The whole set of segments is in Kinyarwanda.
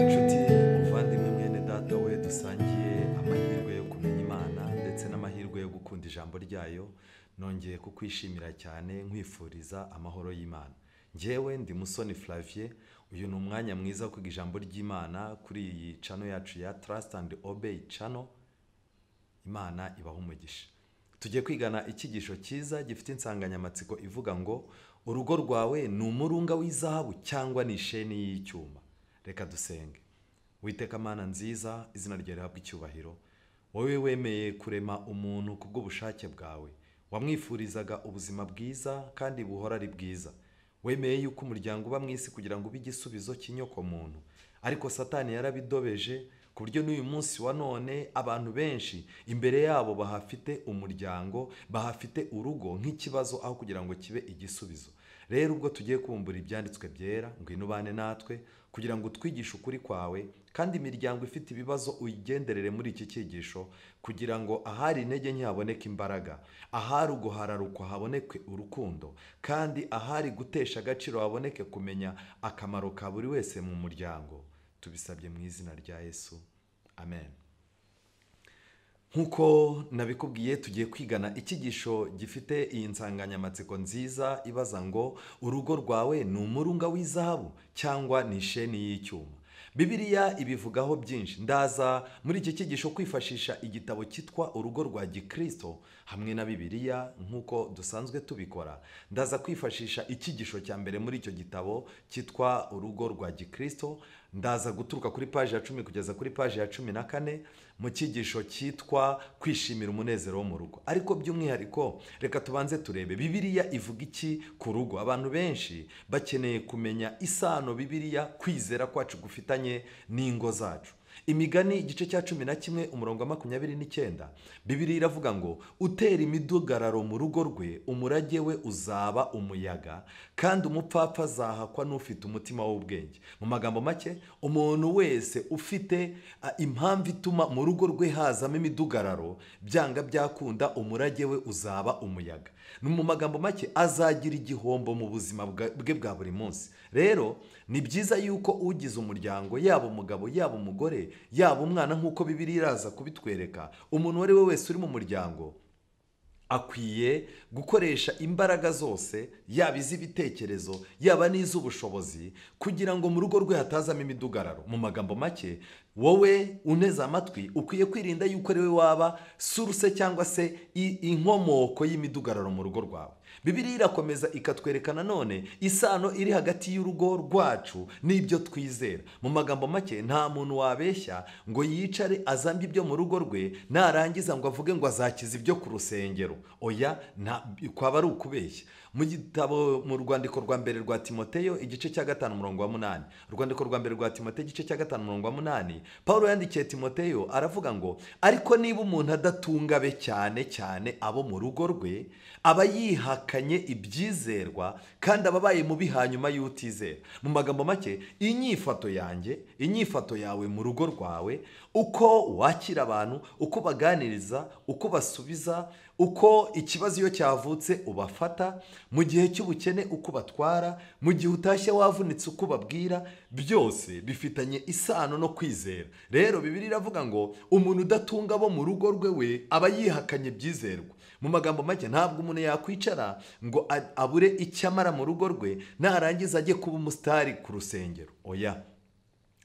Inshuti muvandimwe, mwene data we dusangiye amahirwe yo kumenya Imana ndetse n'amahirwe yo gukunda ijambo ryayo, nongeye kukwishimira cyane nkwifuriza amahoro y'Imana. Njyewe ndi Musoni Flavie. Uyu ni umwanya mwiza wo kwiga ijambo ry'Imana kuri iyi channel yacu ya Trust and Obey Channel. Imana ibaha umugisha. Tugiye kwigana icyigisho cyiza gifite insanganyamatsiko ivuga ngo: "Urugo rwawe ni umurunga w'izahabu cyangwa ni isheni y'icyuma?" Reka dusenge. Witeka Mana nziza, izina ryawe rihabwe icyubahiro. Wowe wemeye kurema umuntu kubw'ubushake bwawe, wamwifurizaga ubuzima bwiza kandi buhora ari bwiza. Wemeye yuko umuryango uba mu isi kugira ngo ube igisubizo cy'inyokomuntu, ariko Satani yarabidobeje ku buryo n'uyu munsi wa none abantu benshi imbere yabo bahafite umuryango, bahafite urugo nk'ikibazo aho kugira ngo kibe igisubizo. Rero ubwo tugiye kubumbura ibyanditswe byera, ngwino ubane natwe kugira ngo utwigishe ukuri kwawe, kandi imiryango ifite ibibazo uyigenderere muri iki cyigisho, kugira ngo ahari intege nke haboneke imbaraga, ahari uguhararukwa haboneke urukundo, kandi ahari gutesha agaciro haboneke kumenya akamaro ka buri wese mu muryango. Tubisabye mu izina rya Yesu, amen. Nk'uko nabikubwiye, tugiye kwigana icyigisho gifite iyi nsanganyamatsiko nziza ibaza ngo: "Urugo rwawe ni umurunga w'izahabu cyangwa ni isheni y'icyuma?" Bibiliya ibivugaho byinshi. Ndaza muri iki cyigisho kwifashisha igitabo cyitwa Urugo rwa Gikristo hamwe na Bibiliya nk'uko dusanzwe tubikora. Ndaza kwifashisha icyigisho cya mbere muri icyo gitabo cyitwa Urugo rwa Gikristo. Ndaza guturuka kuri paji ya 10 kugeza kuri paji ya 14 mu cyigisho cyitwa Kwishimira umunezero wo mu rugo. Ariko by'umwihariko reka tubanze turebe Bibiliya ivuga iki ku rugo. Abantu benshi bakeneye kumenya isano Bibiliya, kwizera kwacu gufitanye n'ingo zacu. Imigani igice cya 11 umurongo wa 29, Bibiliya iravuga ngo: "Utera imidugararo mu rugo rwe, umurage we uzaba umuyaga, kandi umupfapfa azahakwa n'ufite umutima w'ubwenge." Mu magambo make, umuntu wese ufite impamvu ituma mu rugo rwe hazamo imidugararo, byanga byakunda umurage we uzaba umuyaga. Ni mu magambo make, azagira igihombo mu buzima bwe bwa buri munsi. Rero ni byiza yuko ugize umuryango, yaba umugabo, yaba umugore, yaba umwana, nk'uko Bibiliya iraza kubitwereka, umuntu uwo ari we wese uri mu muryango akwiye gukoresha imbaraga zose, yaba iz'ibitekerezo, yaba n'iz'ubushobozi, kugira ngo mu rugo rwe hatazamo imidugararo. Mu magambo make, wowe uneze amatwi ukwiye kwirinda yuko ari we waba source cyangwa se inkomoko y'imidugararo mu rugo rwawe. Bibiliya irakomeza ikatwereka nanone isano iri hagati y'urugo rwacu n'ibyo twizera. Mu magambo make, nta muntu wabeshya ngo yicare azambye ibyo mu rugo rwe, narangiza ngo avuge ngo azakiza ibyo ku rusengero. Oya, kwaba ari ukubeshya. Mu gitabo, mu rwandiko rwa mbere rwa Timoteyo igice cya 5 umurongo wa 8, urwandiko rwa mbere rwa Timoteyo igice cya 5 umurongo wa 8, Paulo yandikiye Timoteyo aravuga ngo: "Ariko niba umuntu adatunga be, cyane cyane abo mu rugo rwe, aba yihakanye ibyizerwa kandi aba abaye mubi hanyuma y'utizera." Mu magambo make, inyifato yanjye, inyifato yawe mu rugo rwawe, uko wakira abantu, uko baganiriza, uko basubiza, uko ikibazo iyo cyavutse ubafata, mu gihe cy'ubukene uko batwara, mu gihe utashye wavunitse uko ubabwira, byose bifitanye isano no kwizera. Rero Bibiliya iravuga ngo umuntu udatunga abo mu rugo rwe we aba yihakanye ibyizerwa. Mu magambo make, ntabwo umuntu yakwicara ngo abure icyo amara mu rugo rwe, narangiza ajye kuba umusitari ku rusengero. Oya.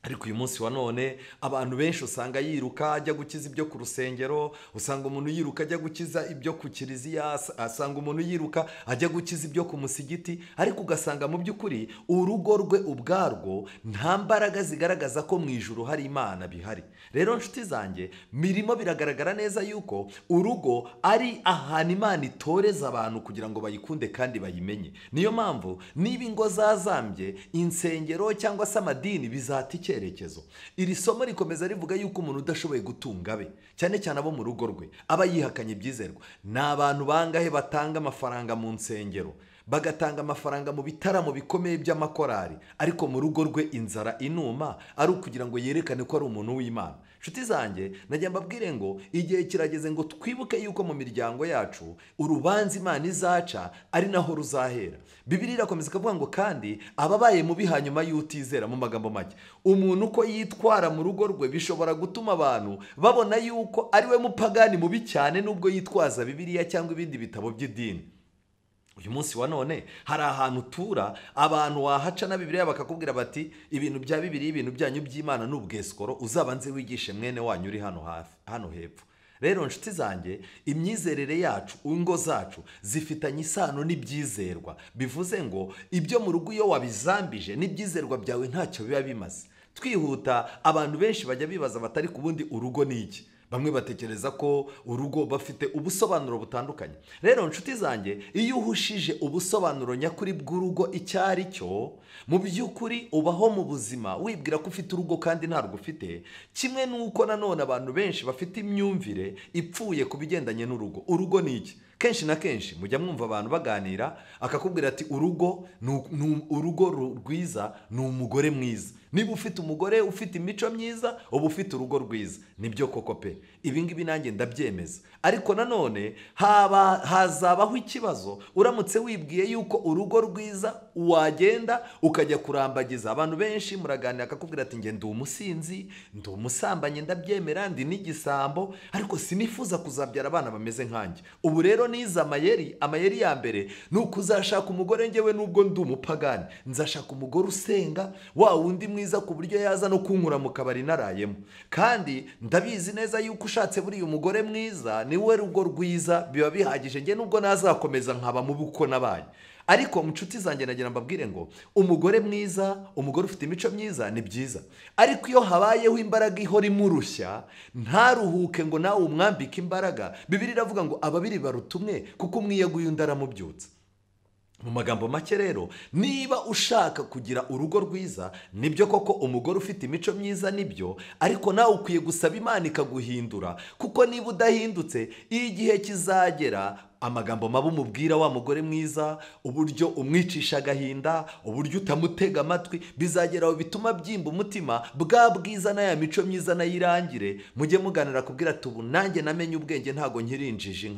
Ariko uyu munsi wa none abantu benshi usanga yiruka ajya gukiza ibyo ku rusengero, usanga umuntu yiruka ajya gukiza ibyo ku kiliziya, asanga umuntu yiruka ajya gukiza ibyo ku musigiti, ariko ugasanga mu by'ukuri urugo rwe ubwarwo nta mbaraga zigaragaza ko mu ijuru hari Imana bihari. Rero nshuti zanjye, mirimo biragaragara neza yuko urugo ari ahantu Imana itoreza abantu kugira ngo bayikunde kandi bayimenye. Niyo mpamvu niba ingo zazambye, insengero cyangwa se amadini bizata icyerekezo. Iri somo rikomeza rivuga yuko umuntu udashoboye gutunga abe, cyane cyane abo mu rugo rwe, aba yihakanye ibyizerwa. Ni abantu bangahe batanga amafaranga mu nsengero? bagatanga amafaranga mu bitaramo bikomeye by'amakorari, ariko mu rugo rwe inzara inuma ari ukugira ngo yerekane ko ari umuntu w'Imana. Nshuti zanjye, najya mbabwire ngo igihe kirageze ngo twibuke yuko mu miryango yacu urubanza Imana izaca ari naho ruzahera. Bibiliya irakomeza ikavuga ngo kandi ababaye mubi hanyuma y'utizera. Mu magambo make, umuntu uko yitwara mu rugo rwe bishobora gutuma abantu babona yuko ari we mupagani mubi cyane, nubwo yitwaza Bibiliya cyangwa ibindi bitabo by'idini. Uyu munsi wa none hari ahantu utura abantu wahaca na Bibiliya bakakubwira bati ibintu bya Bibiliya, ibintu byanyu by'Imana n'ubwesikoro, uzabanze wigishe mwene wanyu uri hano hafi, hano hepfo. Rero nshuti zanjye, imyizerere yacu, ingo zacu zifitanye isano n'ibyizerwa. Bivuze ngo ibyo mu rugo iyo wabizambije n'ibyizerwa byawe ntacyo biba bimaze. Twihuta, abantu benshi bajya bibaza batari ku bundi urugo ni iki. Bamwe batekereza ko urugo bafite ubusobanuro butandukanye. Rero nshuti zanjye, iyo uhushije ubusobanuro nyakuri bw'urugo icyo ari cyo, mu by'ukuri ubaho mu buzima wibwira ko ufite urugo kandi ntarwo ufite. Kimwe n'uko nanone abantu benshi bafite imyumvire ipfuye ku bigendanye n'urugo. Urugo ni iki? Kenshi na kenshi mujya mwumva abantu baganira akakubwira ati urugo urugo rwiza ni umugore mwiza. Niba ufite umugore ufite imico myiza, uba ufite urugo rwiza. Nibyo koko pe, ibi ngibi nanjye ndabyemeza. Ariko nanone hazabaho ikibazo uramutse wibwiye yuko urugo rwiza wagenda ukajya kurambagiza. Abantu benshi muraganira akakubwira ati nge ndi umusinzi, ndi umusambanyi, ndabyemera, ndi n'igisambo, ariko sinifuza kuzabyara abana bameze nkanjye. Ubu rero nize amayeri. Amayeri ya mbere ni ukuzashaka umugore ngewe nubwo ndi umupagani, nzashaka umugore usenga, wa wundi mwiza ku buryo yaza no kunkura mu kabari narayemo. Kandi ndabizi neza yuko ushatse buriya umugore mwiza niwe rugo rwiza, biba bihagije nge nubwo nazakomeza nkaba mu buko nabaye. Ariko nshuti zanjye nagira mbabwire ngo umugore mwiza, umugore ufite imico myiza ni byiza, ariko iyo habayeho imbaraga ihora imurushya ntaruhuke ngo nawe umwambike imbaraga. Bibiliya iravuga ngo ababiri baruta umwe, kuko umwe yaguye undi aramubyutsa. Mu magambo make rero, niba ushaka kugira urugo rwiza, nibyo koko umugore ufite imico myiza nibyo, ariko nawe ukwiye gusaba Imana ikaguhindura, kuko niba udahindutse igihe kizagera amagambo mabi umubwira wa mugore mwiza, uburyo umwicisha agahinda, uburyo utamutega amatwi, bizagera aho bituma byimba umutima, bwa bwiza na ya mico myiza nayirangire. Mujye muganira kubwira ati ubu nanjye namenye ubwenge, ntago nkirinjije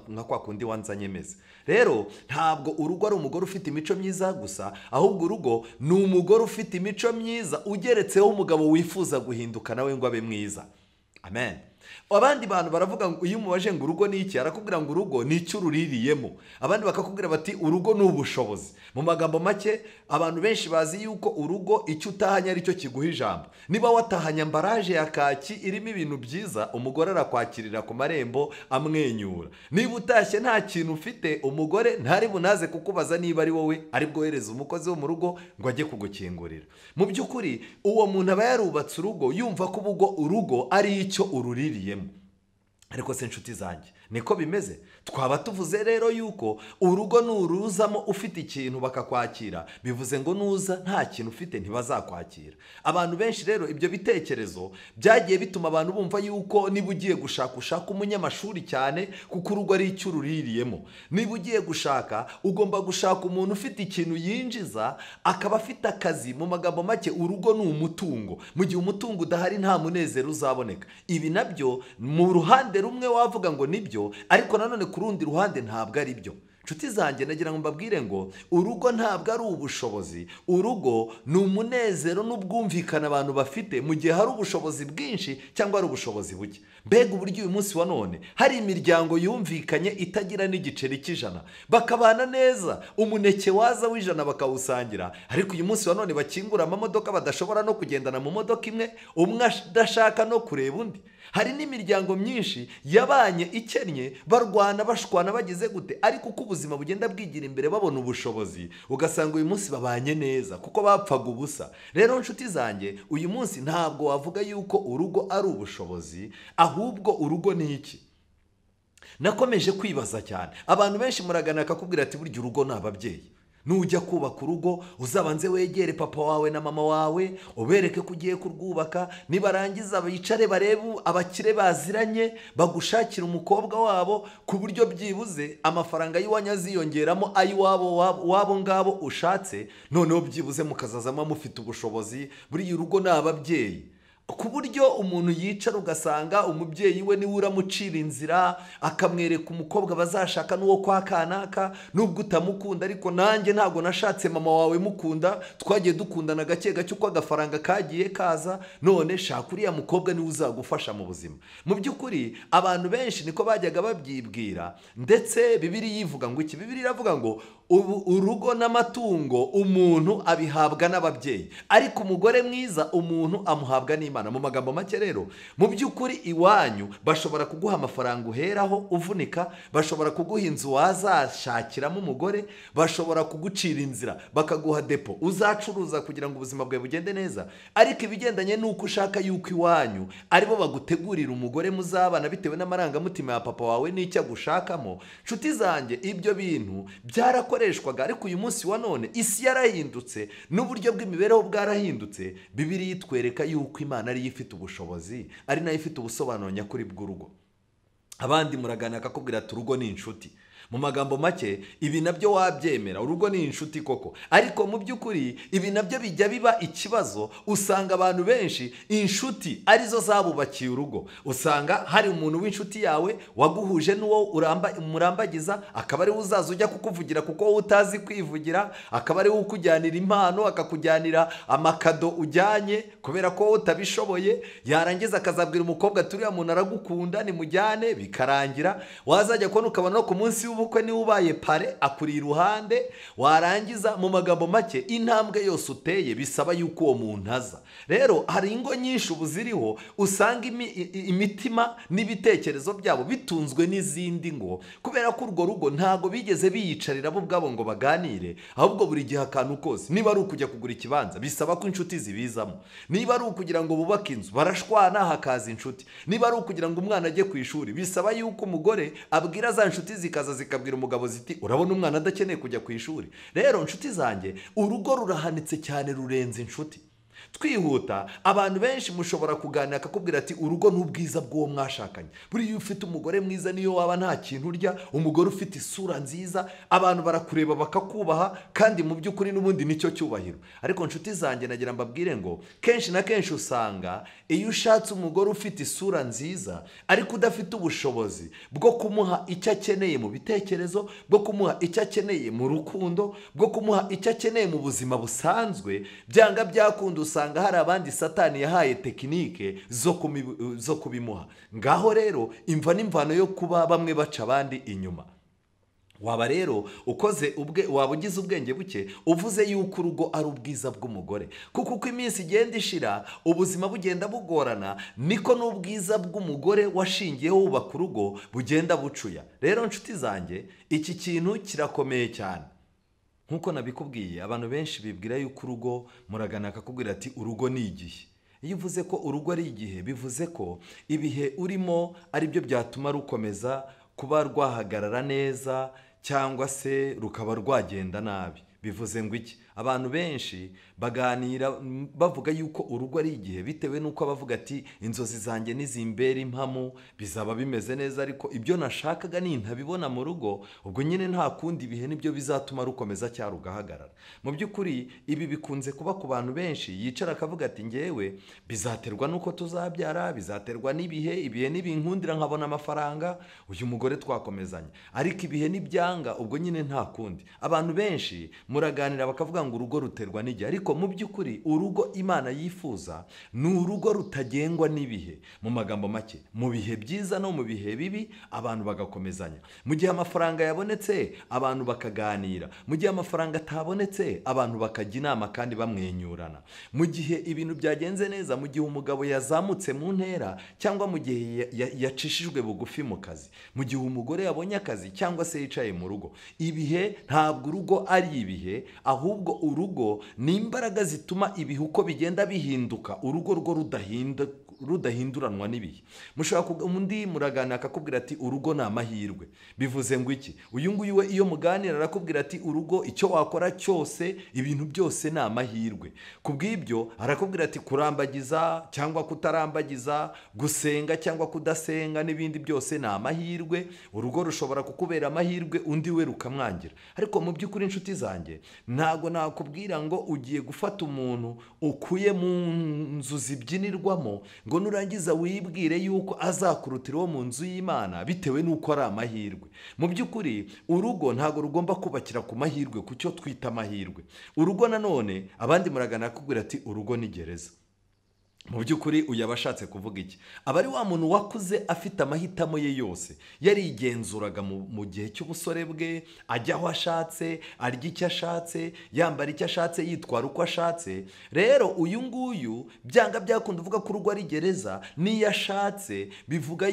nka kwa kundi wanzanye meze. Rero ntabwo urugo ari umugore ufite imico myiza gusa, ahubwo urugo ni umugore ufite imico myiza ugeretseho umugabo wifuza guhinduka nawe ngo abe mwiza. Amen. Abandi bantu baravuga ngo iyo umubaje ngo urugo ni iki, arakubwira ngo urugo ni icyo uruririyemo. Abandi bakakubwira bati urugo ni ubushobozi. Mu magambo make, abantu benshi bazi yuko urugo icyo utahanye ari cyo kiguha ijambo. Niba watahanye ambaraje ya kaki irimo ibintu byiza, umugore arakwakirira ku marembo amwenyura. Niba utashye nta kintu ufite, umugore ntari bunaze kukubaza niba ari wowe ari bwohereza umukozi wo mu rugo ngo ajye kugukingurira. Mu by'ukuri uwo muntu aba yarubatse urugo yumva ko urugo ari icyo uruririyemo. Ariko se nshuti zanjye, niko bimeze. Twaba tuvuze rero yuko urugo nuruzamo ufite ikintu bakakwakira, bivuze ngo nuza nta kintu ufite ntibazakwakira. Abantu benshi rero ibyo bitekerezo byagiye bituma abantu bumva yuko niba ugiye gushaka ushaka umunyamashuri cyane, kuko urugo ari icyo uruririyemo. Niba ugiye gushaka ugomba gushaka umuntu ufite ikintu yinjiza, akaba afite akazi. Mu magambo make, urugo ni umutungo. Mu gihe umutungo udahari nta munezero uzaboneka. Ibi nabyo mu ruhande rumwe wavuga ngo nibyo, ariko nanone ku rundi ruhande ntabwo ari byo. Nshuti zanjye, nagira ngo mbabwire ngo urugo ntabwo ari ubushobozi. Urugo ni umunezero n'ubwumvikane abantu bafite mu gihe hari ubushobozi bwinshi cyangwa ari ubushobozi buke. Mbega uburyo uyu munsi wa none hari imiryango yumvikanye itagira n'igiceri cy'ijana, bakabana neza, umuneke waza w'ijana bakawusangira. Ariko uyu munsi wa none bakingura amamodoka badashobora no kugendana mu modoka imwe, umwe adashaka no kureba undi. Hari n'imiryango myinshi yabanye ikennye, barwana bashwana bagize gute, ariko uko ubuzima bugenda bwigira imbere babona ubushobozi, ugasanga uyu munsi babanye neza kuko bapfaga ubusa. Rero nshuti zanjye, uyu munsi ntabwo wavuga yuko urugo ari ubushobozi, ahubwo urugo ni iki? Nakomeje kwibaza cyane. Abantu benshi muragana akakubwira ati burya urugo ni ababyeyi. Nujya kubaka urugo uzabanze wegere papa wawe na mama wawe, ubereke ko ugiye kurwubaka. Nibarangiza bicare barebe abakire baziranye, bagushakira umukobwa wabo, ku buryo byibuze amafaranga y'iwanyu aziyongeramo ay'iwabo wabo ngabo ushatse, noneho byibuze mukazazamo mufite ubushobozi. Buriya urugo ni ababyeyi, ku buryo umuntu yicara ugasanga umubyeyi we niwe uramucira inzira, akamwereka umukobwa bazashaka n'uwo kwa kanaka, nubwo utamukunda ariko nanjye ntabwo nashatse mama wawe mukunda, twagiye dukundana gake gake uko agafaranga kagiye kaza, none shaka uriya mukobwa niwe uzagufasha mu buzima. Mu by'ukuri abantu benshi niko bajyaga babyibwira, ndetse Bibiliya ivuga ngo iki? Bibiliya iravuga ngo urugo n'amatungo umuntu abihabwa n'ababyeyi, ariko umugore mwiza umuntu amuhabwa n'Imana. Mu magambo make rero, mu by'ukuri iwanyu bashobora kuguha amafaranga uheraho uvunika, bashobora kuguha inzu wazashakiramo umugore, bashobora kugucira inzira bakaguha depo uzacuruza kugira ngo ubuzima bwawe bugende neza. Ariko ibigendanye n'uko ushaka yuko iwanyu aribo bagutegurira umugore muzabana bitewe n'amarangamutima ya papa wawe n'icyo agushakamo, nshuti zanjye, ibyo bintu byarakoreshwaga. Ariko uyu munsi wa none isi yarahindutse n'uburyo bw'imibereho bwarahindutse. Bibiliya itwereka yuko Imana ariyo ifite ubushobozi, ari nayo ifite ubusobanuro nyakuri bw'urugo. Abandi muragana akakubwira ati urugo ni inshuti. Mu magambo make ibi nabyo wabyemera, urugo ni inshuti koko, ariko mu by'ukuri ibi nabyo bijya biba ikibazo. Usanga abantu benshi inshuti arizo zabubakiye urugo. Usanga hari umuntu w'inshuti yawe waguhuje n'uwo murambagiza, akaba ari we uzaza ujya kukuvugira kuko wowe utazi kwivugira, akaba ari we ukujyanira impano, akakujyanira amakado ujyanye kubera ko wowe utabishoboye. Yarangiza akazabwira umukobwa ati uriya muntu aragukunda nimujyane, bikarangira. Wazajya kubona ukabona no ku munsi w'ubukwe niwe ubaye pare akuri iruhande. Warangiza mu magambo make intambwe yose uteye bisaba yuko uwo muntu aza. Rero hari ingo nyinshi ubu ziriho usanga imitima n'ibitekerezo byabo bitunzwe n'izindi ngo, kubera ko urwo rugo ntago bigeze biyicarira bo ubwabo ngo baganire, ahubwo buri gihe akantu kose, niba ari ukujya kugura ikibanza bisaba ko inshuti zibizamo, niba ari ukugira ngo bubake inzu barashwana hakaza inshuti, niba ari ukugira ngo umwana ajye ku ishuri bisaba yuko umugore abwira za nshuti zikaza zikabwira umugabo ziti urabona umwana adakeneye kujya ku ishuri. Rero nshuti zanjye, urugo rurahanitse cyane, rurenze inshuti. Twihuta, abantu benshi mushobora kuganira akakubwira ati urugo n'ubwiza bw'uwo mwashakanye. Buriya ufite umugore mwiza niyo waba nta kintu urya, umugore ufite isura nziza, abantu barakureba bakakubaha, kandi mu by'ukuri n'ubundi nicyo cyubahiro. Ariko nshuti zanjye nagira mbabwire ngo kenshi na kenshi usanga iyo ushatse umugore ufite isura nziza ariko udafite ubushobozi bwo kumuha icyo akeneye mu bitekerezo, bwo kumuha icyo akeneye mu rukundo, bwo kumuha icyo akeneye mu buzima busanzwe, byanga byakunda usanga hari abandi Satani yahaye tekinike zo kubimuha. Ngaho rero imva n'imvano yo kuba bamwe baca abandi inyuma. Waba rero ukoze ubwe, waba ugize ubwenge buke uvuze yuko urugo ari ubwiza bw'umugore, kuko uko iminsi igenda ishira ubuzima bugenda bugorana, niko n'ubwiza bw'umugore washingiyeho wubaka urugo bugenda bucuya. Rero nshuti zanjye, iki kintu kirakomeye cyane. Nkuko nabikubwiye, abantu benshi bibwira yuko urugo, muragana akakubwira ati urugo ni igihe. Iyo uvuze ko urugo ari igihe, bivuze ko ibihe urimo ari byo byatuma rukomeza kuba rwahagarara neza cyangwa se rukaba rwagenda nabi. Bivuze ngo iki? Abantu benshi baganira bavuga yuko urugo ari igihe bitewe n'uko bavuga ati inzozi zanjye nizimbera impamo bizaba bimeze neza, ariko ibyo nashakaga nintabibona mu rugo, ubwo nyine nta kundi ibihe nibyo bizatuma rukomeza cyangwa rugahagarara. Mu by'ukuri ibi bikunze kuba ku bantu benshi, yicara akavuga ati ngewe bizaterwa n'uko tuzabyara, bizaterwa n'ibihe, ibihe nibinkundira nkabona amafaranga, uyu mugore twakomezanya, ariko ibihe nibyanga ubwo nyine nta kundi. Abantu benshi muraganira bakavuga ngo urugo ruterwa n'igihe, ariko mu by'ukuri urugo Imana yifuza ni urugo rutagengwa n'ibihe. Mu magambo make, mu bihe byiza no mu bihe bibi abantu bagakomezanya. Mu gihe amafaranga yabonetse abantu bakaganira, mu gihe amafaranga atabonetse abantu bakajya inama kandi bamwenyurana. Mu gihe ibintu byagenze neza, mu gihe umugabo yazamutse mu ntera cyangwa mu gihe yacishijwe bugufi mu kazi, mu gihe umugore yabonye akazi cyangwa se yicaye mu rugo, ibihe ntabwo urugo ari ibihe. ibihe, ahubwo urugo ni imbaraga zituma ibihe uko bigenda bihinduka, urugo rwo rudahinduranwa n'ibihe. Mushobora undi muraganira akakubwira ati urugo ni amahirwe. Bivuze ngo iki? Uyu nguyu we iyo muganira arakubwira ati urugo icyo wakora cyose, ibintu byose ni amahirwe. Kubw'ibyo arakubwira ati kurambagiza cyangwa kutarambagiza, gusenga cyangwa kudasenga n'ibindi byose ni amahirwe. Urugo rushobora kukubera amahirwe, undi we rukamwangira. Ariko mu by'ukuri inshuti zanjye, ntago nakubwira ngo ugiye gufata umuntu ukuye mu nzu zibyinirwamo ngo nurangiza wibwire yuko azakurutira uwo mu nzu y'Imana bitewe n'uko ari amahirwe. Mu by'ukuri urugo ntago rugomba kubakira ku mahirwe, ku cyo twita amahirwe. Urugo nanone abandi muragana akubwira ati urugo ni gereza. Mu by'ukuri uyu aba ashatse kuvuga iki? Aba ari wa muntu wakuze afite amahitamo ye yose, yarigenzuraga mu gihe cy'ubusore bwe, ajya aho ashatse, arya icyo ashatse, yambara icyo ashatse, yitwara uko ashatse. Rero uyu nguyu byanga byakunda uvuga ko urugo ari gereza, n'iyo ashatse bivuga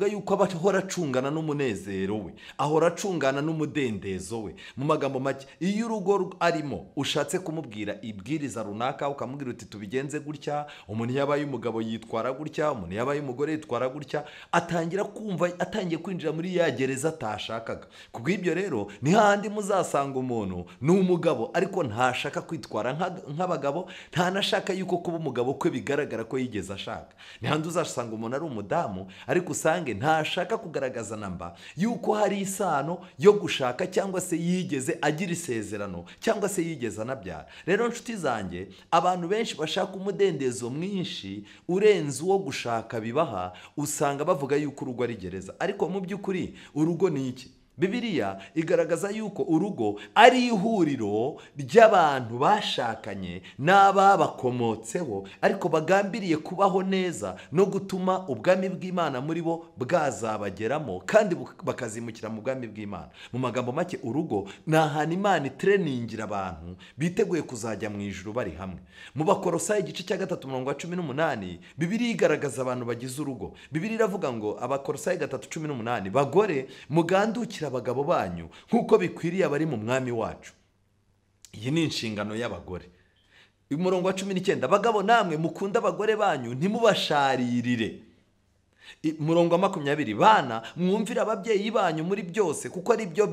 yuko aba ahora acungana n'umunezero we, ahora acungana n'umudendezo we. Mu magambo make, iyo urugo arimo ushatse kumubwira ibwiriza runaka, ukamubwira uti tubigenze gutya, umuntu yabaye umugabo yitwara gutya, umuntu yabaye umugore yitwara gutya, atangira kumva atangiye kwinjira muri ya gereza atashakaga. Kubw'ibyo rero ni handi muzasanga umuntu ni umugabo ariko ntashaka kwitwara nk'abagabo, ntanashaka yuko kuba umugabo kwe bigaragara ko yigeze ashaka. Ni handi uzasanga umuntu ari umudamu ariko usange ntashaka kugaragaza namba yuko hari isano yo gushaka cyangwa se yigeze agira isezerano cyangwa se yigeze anabyara. Rero nshuti zanjye, abantu benshi bashaka umudendezo mwinshi urenze uwo gushaka bibaha, usanga bavuga yuko urugo ari gereza. Ariko mu by'ukuri urugo ni iki? Bibiliya igaragaza yuko urugo ari ihuriro ry'abantu bashakanye n'ababakomotseho, ariko bagambiriye kubaho neza no gutuma ubwami bw'Imana muri bo bwazabageramo kandi bakazimukira mu bwami bw'Imana. Mu magambo make, urugo ni ahantu Imana itreningira abantu biteguye kuzajya mu ijuru bari hamwe. Mu Bakolosayi igice cya 3 umurongo wa 18, Bibiliya igaragaza abantu bagize urugo. Bibiliya iravuga ngo Abakolosayi 3:18, bagore mugandukira abagabo banyu nkuko bikwiriye abari mu mwami wacu. Iyi ni inshingano y'abagore. Umurongo wa 19, bagabo namwe mukunda abagore banyu ntimubasharirire. Umurongo wa 20, bana mwumvira ababyeyi banyu muri byose kuko ari byo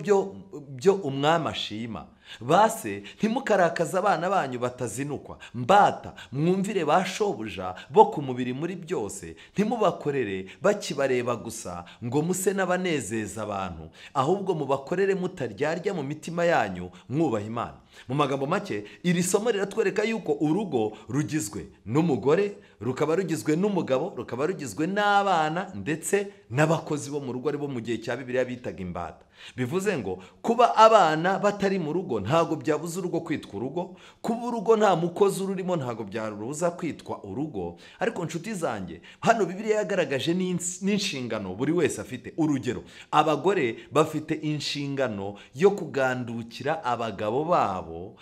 byo umwami ashima. Base ntimukarakaza abana banyu batazinukwa. Mbata mwumvire ba shobuja bo ku mubiri muri byose, ntimubakorere bakibareba gusa ngo muse n'abanezeza abantu, ahubwo mubakorere mutaryarya mu mitima yanyu mwubaha Imana. Mu magambo make, iri somo riratwereka yuko urugo rugizwe n'umugore, rukaba rugizwe n'umugabo, rukaba rugizwe n'abana ndetse n'abakozi bo mu rugo ari bo mu gihe cya Bibiliya bitaga imbata. Bivuze ngo kuba abana batari mu rugo ntago byabuza urugo kwitwa urugo, kuba urugo nta mukozi ururimo ntago byaruza kwitwa urugo. Ariko nshuti zanjye, hano Bibiliya yagaragaje n'inshingano buri wese afite. Urugero, abagore bafite inshingano yo kugandukira abagabo babo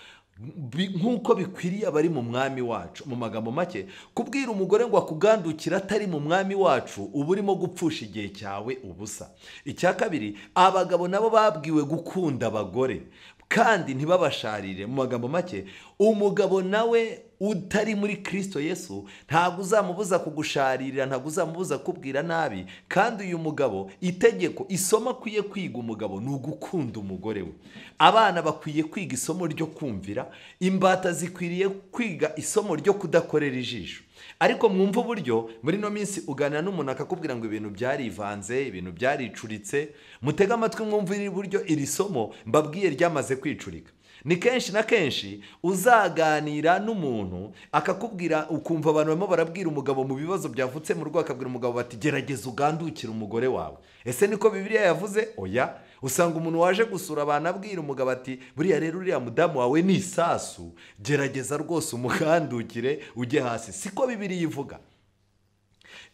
nkuko bikwiriye abari mu mwami wacu. Mu magambo make, kubwira umugore ngo akugandukira atari mu mwami wacu, uba urimo gupfusha igihe cyawe ubusa. Icya kabiri, abagabo nabo babwiwe gukunda abagore kandi ntibabasharire. Mu magambo make, umugabo nawe utari muri Kristo Yesu ntabwo uzamubuza kugusharirira, ntabwo uzamubuza kubwira nabi. Kandi uyu mugabo, itegeko isomo akwiye kwiga umugabo ni ugukunda umugore we. Abana bakwiye kwiga isomo ryo kumvira, imbata zikwiriye kwiga isomo ryo kudakorera ijisho. Ariko mwumva uburyo muri no minsi uganira n'umuntu akakubwira ngo ibintu byarivanze, ibintu byaricuritse. Mutega amatwi mwumva uburyo iri somo mbabwiye ryamaze kwicurika. Ni kenshi na kenshi uzaganira n'umuntu akakubwira, ukumva abantu barimo barabwira umugabo mu bibazo byavutse mu rugo, akabwira umugabo bati gerageza ugandukire umugore wawe. Ese niko Bibiliya yavuze? Oya. Usanga umuntu waje gusura abantu abwira umugabo ati buriya rero uriya mudamu wawe ni isasu, gerageza rwose umugandukire ujye hasi. Siko Bibiliya ivuga.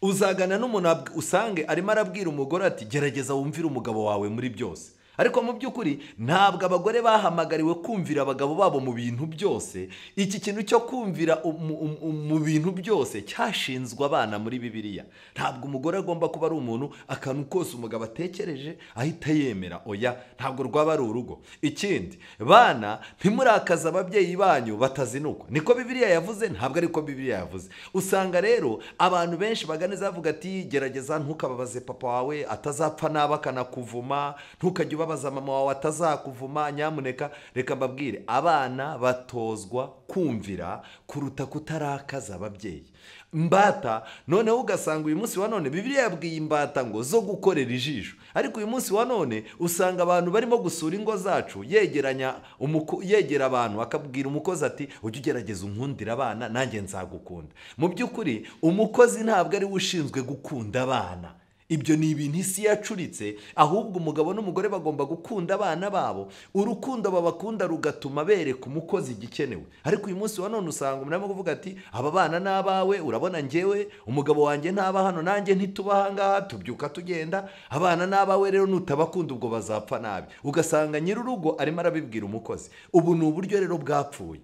Uzagana n'umuntu usange arimo arabwira umugore ati gerageza wumvire umugabo wawe muri byose. Ariko mu by'ukuri ntabwo abagore bahamagariwe kumvira abagabo babo mu bintu byose. Iki kintu cyo kumvira mu bintu byose cyashinzwe abana muri Bibiliya. Ntabwo umugore agomba kuba ari umuntu akantu kose umugabo atekereje ahita yemera, oya, ntabwo rwaba ari urugo. Ikindi, bana ntimurakaze ababyeyi banyu batazinukwa. Niko Bibiliya yavuze? Ntabwo ariko Bibiliya yavuze. Usanga rero abantu benshi baganiza bavuga ati gerageza ntukababaze papa wawe atazapfa nabi akanakuvuma, ntukajye ubabaza mama wawe atazakuvuma, nyamuneka. Reka mbabwire, abana batozwa kumvira kuruta kutarakaza ababyeyi. Imbata noneho ugasanga uyu munsi wa none Bibiliya yabwiye imbata ngo zo gukorera ijisho, ariko uyu munsi wa none usanga abantu barimo gusura ingo zacu, yegera abantu akabwira umukozi ati ujye ugerageza unkundira abana nanjye nzagukunda. Mu by'ukuri umukozi ntabwo ari we ushinzwe gukunda abana. Ibyo ni ibintu isi yacuritse, ahubwo umugabo n'umugore bagomba gukunda abana babo, urukundo babakunda rugatuma bereka umukozi igikenewe. Ariko uyu munsi wa none usanga umuntu arimo kuvuga ati aba bana ni abawe, urabona njyewe umugabo wanjye ntaba hano, nanjye ntituba aha ngaha, tubyuka tugenda, abana ni abawe, rero nutabakunda ubwo bazapfa nabi. Ugasanga nyir'urugo arimo arabibwira umukozi. Ubu ni uburyo rero bwapfuye.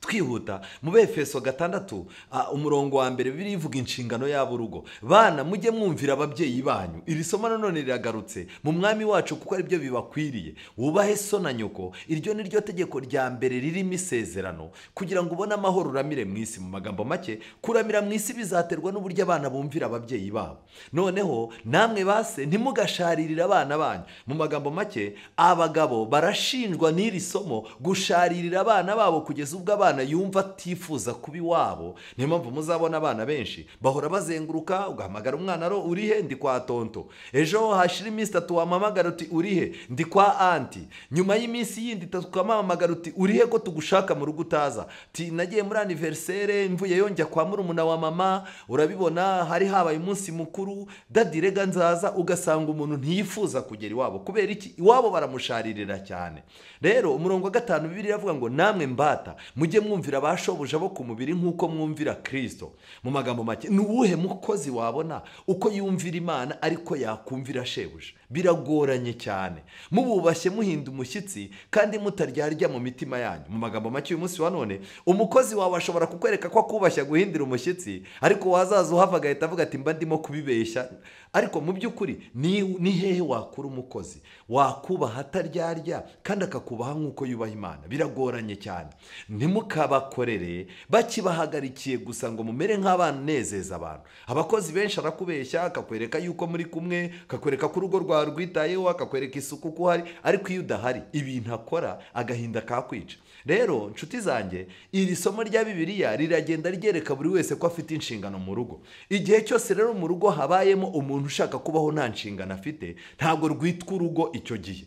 Twihuta mu Befeso 6 umurongo wa mbere, Bibiliya ivuga inshingano y'aburugo. Bana mujye mwumvira ababyeyi banyu. Iri somo nanone riragarutse mu mwami wacu kuko ari byo bibakwiriye. Wubahe so na nyoko, iryo ni ryo tegeko rya mbere ririmo isezerano kugira ngo ubone amahoro uramire mu isi. Mu magambo make, kuramira mu isi bizaterwa n'uburyo abana bumvira ababyeyi babo. Noneho namwe base ntimugasharirire abana banyu. Mu magambo make, abagabo barashinjwa n'iri somo gusharirira abana babo kugeza ubwo abana yumva atifuza kuba iwabo. Niyo mpamvu muzabona abana benshi bahora bazenguruka, ugahamagara umwana ro urihe, ndi kwa tonto. Ejo hashira iminsi 3 wamuhamagara uti urihe, ndi kwa anti. Nyuma y'iminsi yindi 3 ukamuhamagara uti urihe ko tugushaka mu rugo utaza, ti nagiye muri anniversaire mvuye yonjya kwa murumuna wa mama, urabibona hari habaye umunsi mukuru, dadi rega nzaza. Ugasanga umuntu ntiyifuza kugera iwabo. Kubera iki? Iwabo baramusharirira cyane. Rero umurongo wa 5 Bibiliya iravuga ngo namwe mbata mujye mwumvira abashobuja bo ku mubiri nk'uko mwumvira Kristo. Mu magambo make, ni uwuhe mukozi wabona uko yumvira Imana ariko yakumvira shebuja? Biragoranye cyane. Mububashye muhinda umushyitsi kandi mutaryarya mu mitima yanyu. Mu magambo make, uyu munsi wa none umukozi wawe ashobora kukwereka ko akubashya guhindira umushyitsi, ariko wazaza uhava agahita avuga ati mba ndimo kubibeshya. Ariko mu by'ukuri ni hehe wakura umukozi wakubaha ataryarya kandi akakubaha nk'uko yubaha Imana? Biragoranye cyane. Ntimukabakorere bakibahagarikiye gusa ngo mumere nk'abanezeza abantu. Abakozi benshi arakubeshya, akakwereka yuko muri kumwe, akakwereka ko urugo rwawe rwitayeho, akakwereka isuku ko uhari, ariko iyo udahari ibintu akora agahinda kakwica. Rero nshuti zanjye, iri somo rya Bibiliya riragenda ryereka buri wese ko afite inshingano mu rugo. Igihe cyose rero mu rugo habayemo umuntu ushaka kubaho nta nshingano afite, ntabwo rwitwa urugo icyo gihe.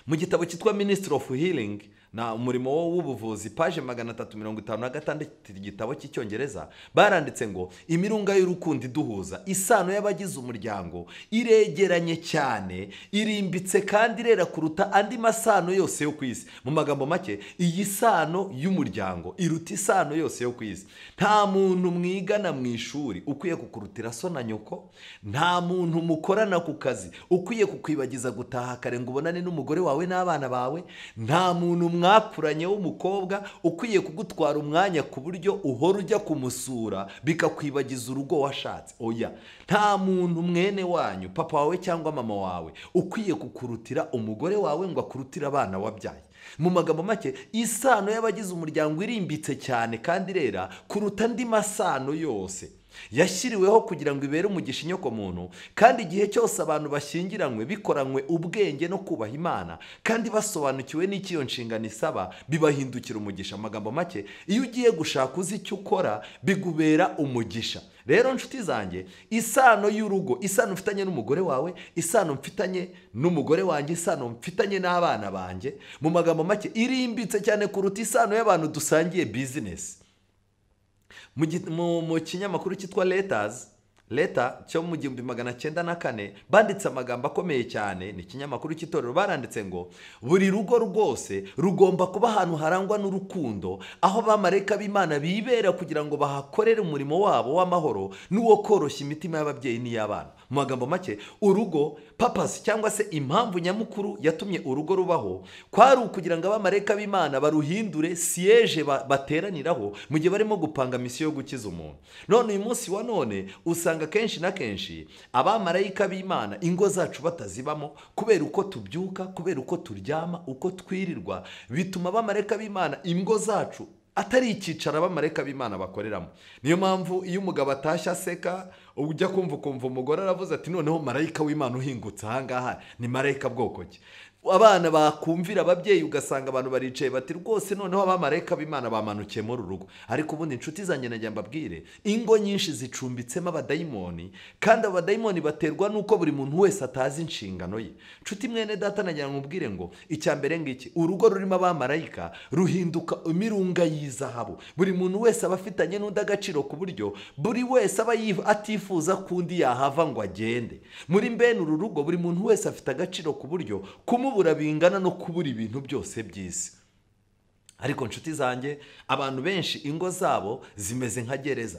Mu gitabo cyitwa Ministry of Healing, na umurimo w'ubuvuzi, page 356, igitabo cy'icyongereza, baranditse ngo imirunga y'urukundo iduhuza, isano y'abagize umuryango iregeranye cyane, irimbitse kandi irera kuruta andi masano yose yo ku isi. Mu magambo make, iyi sano y'umuryango iruta isano yose yo ku isi. Nta muntu mwigana mu ishuri ukwiye kukurutira so na nyoko, nta muntu mukorana ku kazi ukwiye kukwibagiza gutaha kare ngo ubonane n'umugore wawe n'abana bawe, nta muntu mwakuranye w'umukobwa ukwiye kugutwara umwanya ku buryo uhora ujya kumusura bikakwibagiza urugo washatse. Oya, nta muntu mwene wanyu, papa wawe cyangwa mama wawe, ukwiye kukurutira umugore wawe ngo akurutire abana wabyaye. Mu magambo make, isano y'abagize umuryango irimbitse cyane kandi irera kuruta andi masano yose. Yashyiriweho kugira ngo ibere umugisha inyoko muntu, kandi igihe cyose abantu bashyingiranywe bikoranywe ubwenge no kubaha Imana kandi basobanukiwe n'icyo iyo nshingano isaba, bibahindukira umugisha. Amagambo make, iyo ugiye gushaka uzi icyo ukora bigubera umugisha. Rero nshuti zanjye, isano y'urugo, isano mfitanye n'umugore wawe, isano mfitanye n'umugore wanjye, isano mfitanye n'abana banjye, mu magambo make irimbitse cyane kuruta isano y'abantu dusangiye business. Mu kinyamakuru cyitwa Letters, Leta cyo mu 1904 banditse amagambo akomeye cyane. Ni ikinyamakuru cy'itorero, baranditse ngo buri rugo rwose rugomba kuba ahantu harangwa n'urukundo, aho abamarayika b'Imana bibera kugira ngo bahakorere umurimo wabo w'amahoro n'uwo koroshya imitima y'ababyeyi n'iy'abana. Mu magambo make, urugo purpose cyangwa se impamvu nyamukuru yatumye urugo rubaho kwari ukugira ngo abamarayika b'Imana baruhindure siège bateraniraho mu gihe barimo gupanga misiyo yo gukiza umuntu. None uyu munsi wa none usanga kenshi na kenshi abamarayika b'Imana ingo zacu batazibamo kubera uko tubyuka, kubera uko turyama, uko twirirwa, bituma abamarayika b'Imana ingo zacu atari icyicaro abamarayika b'Imana bakoreramo. Niyo mpamvu iyo umugabo atashye aseka, ujya kumva ukumva umugore aravuze ati noneho marayika w'Imana uhingutse aha ngaha ni marayika bwoko ki? Abana bakumvira ababyeyi, ugasanga abantu baricaye bati rwose noneho abamarayika b'Imana bamanukiye muri uru rugo. Ariko ubundi inshuti zanjye najya mbabwire, ingo nyinshi zicumbitsemo abadayimoni, kandi abadayimoni baterwa nuko buri muntu wese atazi inshingano ye. Nshuti mwene data, nagira nkubwire ngo icya mbere ngiki, urugo rurimo abamarayika ruhinduka imirunga y'izahabu. Buri muntu wese aba afitanye n'undi agaciro ku buryo buri wese aba atifuza kundi yahava ngo agende. Muri mbene uru rugo buri muntu wese afite agaciro ku buryo kumubura bingana no kubura ibintu byose by'isi. Ariko nshuti zanjye, abantu benshi ingo zabo zimeze nka gereza.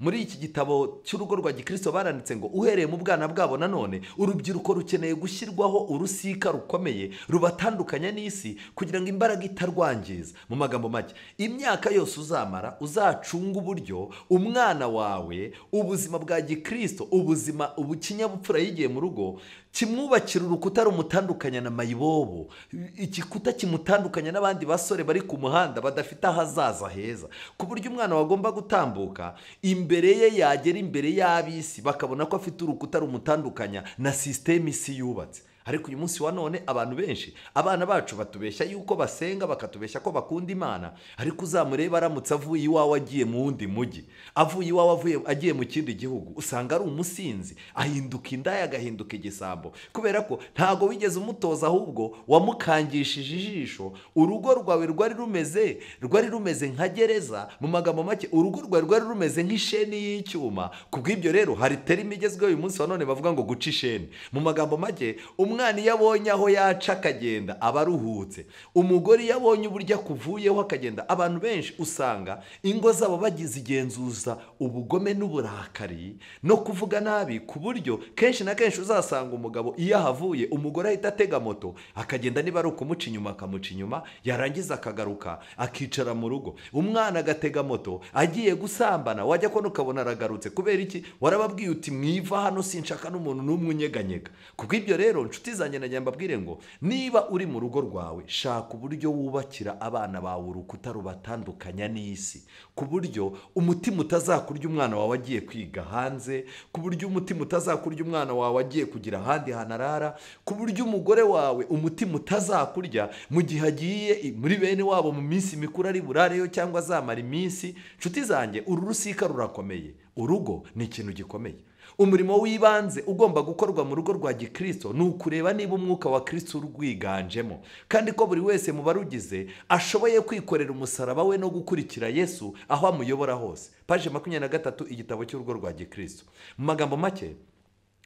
Muri iki gitabo cy'urugo rwa gikristo baranditse ngo uhereye mu bwana bwabo nanone urubyiruko rukeneye gushyirwaho urusika rukomeye rubatandukanya n'isi kugira ngo imbaraga itarwangiza. Mu magambo make, imyaka yose uzamara uzacunga uburyo umwana wawe ubuzima bwa gikristo, ubuzima ubukinyabupfura yigiye mu rugo, kimwubakira urukuta rumutandukanya na mayibobo, igikuta kimutandukanya n'abandi basore bari ku muhanda badafite ahazaza heza, ku buryo umwana wagomba gutambuka imbere ye yagera imbere y'ab'isi bakabona ko afite urukuta rumutandukanya na sisiteme isi yubatse. Ariko uyu munsi wa none abantu benshi, abana bacu batubeshya yuko basenga, bakatubeshya ko bakunda Imana, ariko uzamureba aramutse avuye iwawe agiye mu wundi mujyi, avuye iwawe agiye mu kindi gihugu, usanga ari umusinzi, ahinduka indaya, agahinduka igisambo, kubera ko ntago wigeze umutoza, ahubwo wamukangishije ijisho. Urugo rwawe rwari rumeze nka gereza. Mu magambo make, urugo rwawe rwari rumeze nk'isheni y'icyuma. Kubw'ibyo rero hari terime igezweho uyu munsi wa none bavuga ngo guca isheni. Mu magambo make, umwana iyo abonye aho yaca akagenda aba aruhutse, umugore iyo abonye uburyo akuvuyeho akagenda. Abantu benshi usanga ingo zabo bagize igenzuza ubugome n'uburakari no kuvuga nabi, ku buryo kenshi na kenshi uzasanga umugabo iyo ahavuye umugore ahita atega moto akagenda, niba ari ukumuca inyuma akamuca inyuma, yarangiza akagaruka akicara mu rugo. Umwana agatega moto agiye gusambana, wajya kubona ukabona aragarutse. Kubera iki? Warababwiye uti mwiva hano, sinshaka n'umuntu n'umwe unyeganyega. Kubw'ibyo rero nshuti zanjye najya mbabwire ngo niba uri mu rugo rwawe, shaka uburyo wubakira abana bawe urukuta rubatandukanya n'isi, ku buryo umutima utazakurya umwana wawe agiye kwiga hanze, ku buryo umutima utazakurya umwana wawe agiye kugira ahandi hanarara, ku buryo umugore wawe umutima utazakurya mu gihe agiye muri bene wabo mu minsi mikuru ari burareyo cyangwa azamara iminsi. Nshuti zanjye, uru rusika rurakomeye. Urugo ni ikintu gikomeye. Umurimo w'ibanze ugomba gukorwa mu rugo rwa gikristo ni ukureba niba umwuka wa Kristo urwiganjemo, kandi ko buri wese mu barugize ashoboye kwikorera umusaraba we no gukurikira Yesu aho amuyobora hose. Paje 23, igitabo cy'urugo rwa gikristo. Mu magambo make,